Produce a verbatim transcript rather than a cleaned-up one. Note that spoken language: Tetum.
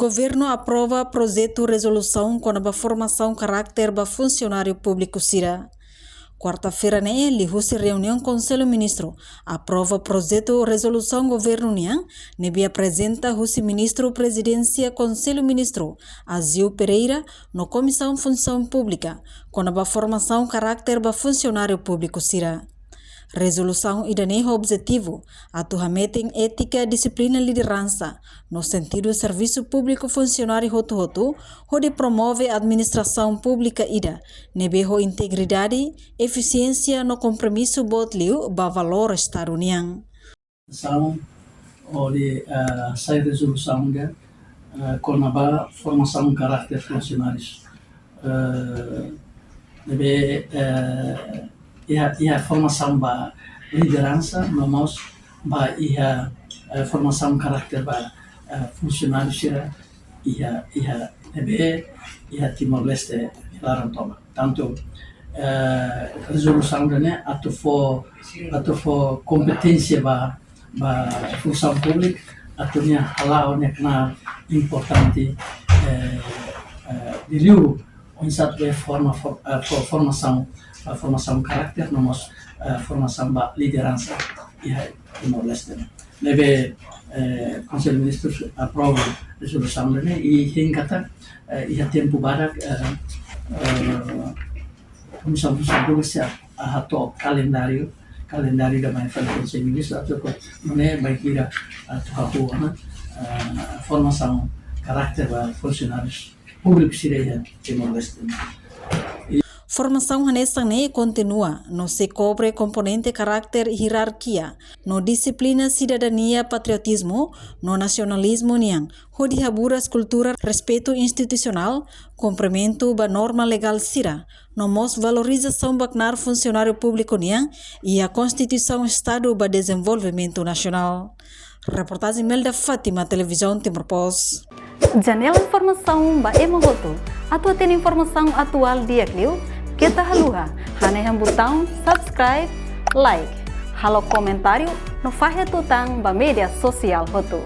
Governu aprova projetu rezolusaun kona-ba formasaun karakter ba funsionáriu públiku sira. Kuarta-feira ne'e, liuhusi reuniaun Konsellu Ministru, aprova projetu rezolusaun governu nian, ne'ebé aprezenta husi Ministru Prezidénsia Konsellu Ministru, Aziu Pereira, no Komisaun Funsaun Públika, kona-ba formasaun karakter ba funsionáriu públiku sira. Rezolusaun ida-ne'e ho objetivu atu hametin étika, dixiplina lideransa no sentidu servisu públiku funsionáriu hotu-hotu, hodi promove administrasaun públika ida ne'ebé ho integridade, efisiénsia no kompromisu boot liu ba valór Estadu nian. Saun, hodi, eh, sai rezolusaun ida, eh, kona-ba formasaun karakter funsionárius. Eh, ne'ebé, eh, iha, iha formasaun ba lideransa, no mós ba iha, eh, formasaun karakter ba, eh, funsionáriu sira iha, iha ne'ebé, iha Timor-Leste nia laran tomak. Tantu, eh, rezolusaun ida-ne'e atu fó, atu fó kompeténsia ba, ba funsaun públika, atu nia hala'o nia knaar importante, eh, eh, liuliu oinsá atu bele forma, for-, eh, fó formasaun, eh, formasaun karakter, no mós, eh, formasaun ba lideransa iha Timor-Leste. Ne'ebé, eh, Konsellu Ministrus aprova rezolusaun ne'e, i hein katak, eh, iha tempu badak, eh, eh, Komisaun Funsaun Públika sei hato'o kalendáriu, kalendáriu ida mai fali Konsellu Ministrus, atu ko, nune'e bainhira atu hahú ona, eh, formasaun karakter ba funsionárius públiku sira iha Timor-Leste. Formasaun hanesan ne'e kontinua no sei kobre komponente karakter, hierarkia no dixiplina sidadania, patriotizmu no nasionalizmu nian, hodi haburas kultura respeitu institusionál, kumprimentu ba norma legál sira, no mós valorizasaun ba knaar funsionáriu públiku nian iha Konstituisaun Estadu ba Dezenvolvimentu Nasionál. Reportajen Melda Fátima, Televizaun Timor Post. Janela informasaun ba ema hotu. Atu hatene informasaun atuál di'ak liu, keta haluha hanehan butaun subscribe, like, halo komentáriu no fahe tutan ba média sosiál hotu.